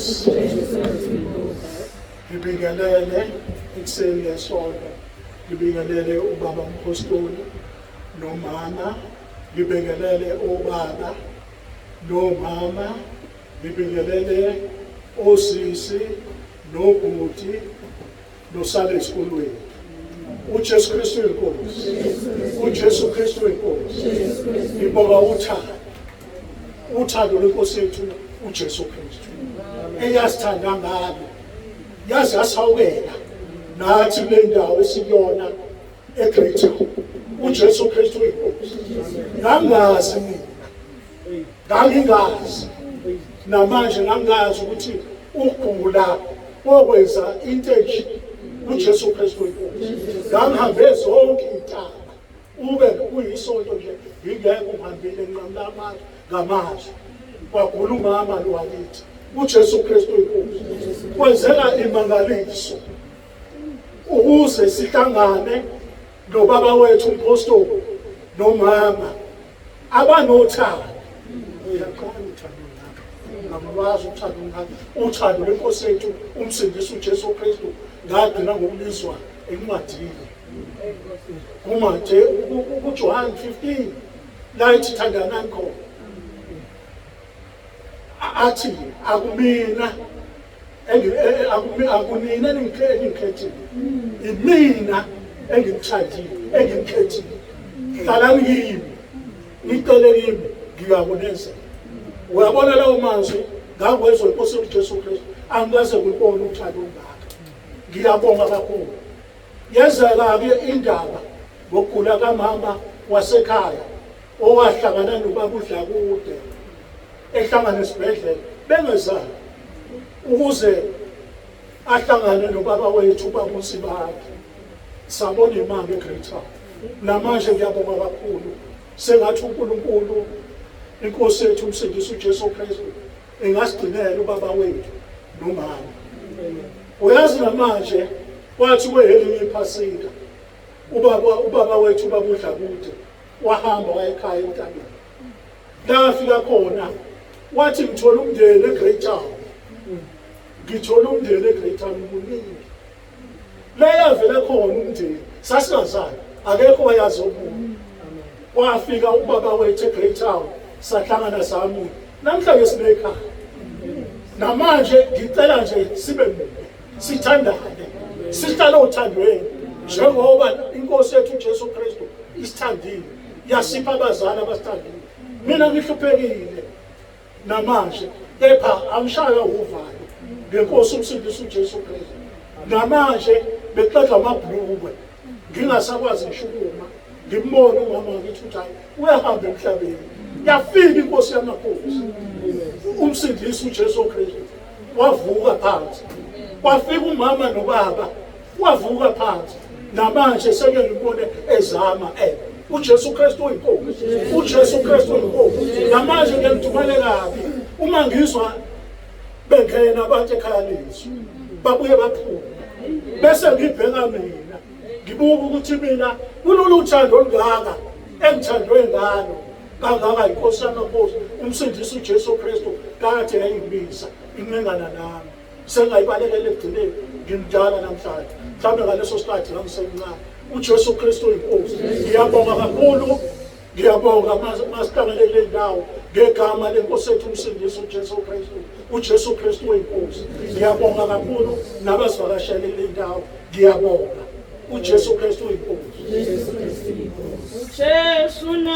uyinkosi. Ngibingelele ekuseni ngesonto, ngibingelele ubaba umpostoli nomama, ngibingelele obaba nomama, ngibingelele osisi nobhuti nosale esikolweni. UJesu Kristu inkosi. UJesu Kristu inkosi. Ngibonga uthando. Uthando lwenkosi yethu uJesu Kristu. Eyasithanda ngalo. Yaze yasihawukela nathi kule ndawo esikuyona eGreater. UJesu Kristu inkosi. Ngangazi mina. Ngangingazi namanje ngangingazi ukuthi ukugula kokwenza into enje uJesu Kristu inkosi. Ngangihambe zonke iy'ntaba ube kuyisonto nje ngingeke uhambile nginqamula amazwi ngamazwi kwagula umama lo wakithi uJesu Kristu inkosi kwenzeka imangaliso ukuze sihlangane nobaba wethu umpostoli nomama Abanothando. Uyaqala uthando ngakho. Ngamlwazi uthando ngakho. Uthando lwenkosi yethu umsindisi uJesu Kristu ngagcina ngokulizwa encwadini. Kumate kuJohn 15 la ethi thandanani khona. Athi akumina akunina engingikhethile imina engimthandile engimkhethile hlalani kimi nicele kimi ngiyakunezela uyabona lawo mazwi ngangwezwa inkosi uJesu Kristu angikaze ngibone uthando olungaka ngiyabonga kakhulu yenzeka-ke indaba ngokugula kamama wasekhaya owahlangana nobaba uDlakude ehlangana esibhedlela bengezani ukuze ahlangane nobaba wethu ubaba uNsibakhe sabona imali eGreater namanje ngiyabonga kakhulu sengathi uNkulunkulu inkosi yethu umsindisi uJesu Kristu engasigcinela ubaba wethu nomama uyazi namanje kwathi kwehelinye iphasika ubaba wethu ubaba uDlakude wahamba wayekhaya entabeni La afika khona wathi ngithola umndeni eGreat Town. Ngithola umndeni eGreat Town muningi. La yavela khona umndeni sasingazani akekho wayazi omunye. Wafika ubaba wethu eGreat Town sahlangana samunye. Namhlanje sinekhaya. Namanje ngicela nje sibe munye. Sithandane. Sihlale othandweni njengoba inkosi yethu uJesu Kristu isithandile. Yasipha abazali abasithandile. Mina ngihluphekile namanje kepha angishaywa uvalo ngenkosi umsindisi uJesu Kristu. Namanje bexega amabhlukwe ngingasakwazi ngisho ukuma ngimbone umama wakithi ukuthi hayi uyahamba emhlabeni. Yafika inkosi yamakhosi umsindisi uJesu Kristu wavuka phansi. Kwafika umama nobaba wavuka phansi namanje seke ngibone ezama eh uJesu Kristu uyinkosi uJesu Kristu uyinkosi namanje ngiyamdumale kabi uma ngizwa bengena abantu ekhaya lethu babuye baphume bese ngibheka mina ngibuka ukuthi mina kulolu uthando olungaka engithandwe ngalo kangaka inkosi yamakhosi umsindisi uJesu Kristu kade yayingibiza incengana nami sengayibalekela ekugcineni ngimdala namhlanje mhlawumbe ngaleso sikhathi ngangisemncane uJesu Kristu uyinkosi ngiyabonga kakhulu ngiyabonga masihlangane kule ndawo ngegama lenkosi ethu umsindisi uJesu Kristu uJesu Kristu uyinkosi ngiyabonga kakhulu nabasivakashele kule ndawo ngiyabonga uJesu Kristu uyinkosi uJesu Kristu uyinkosi.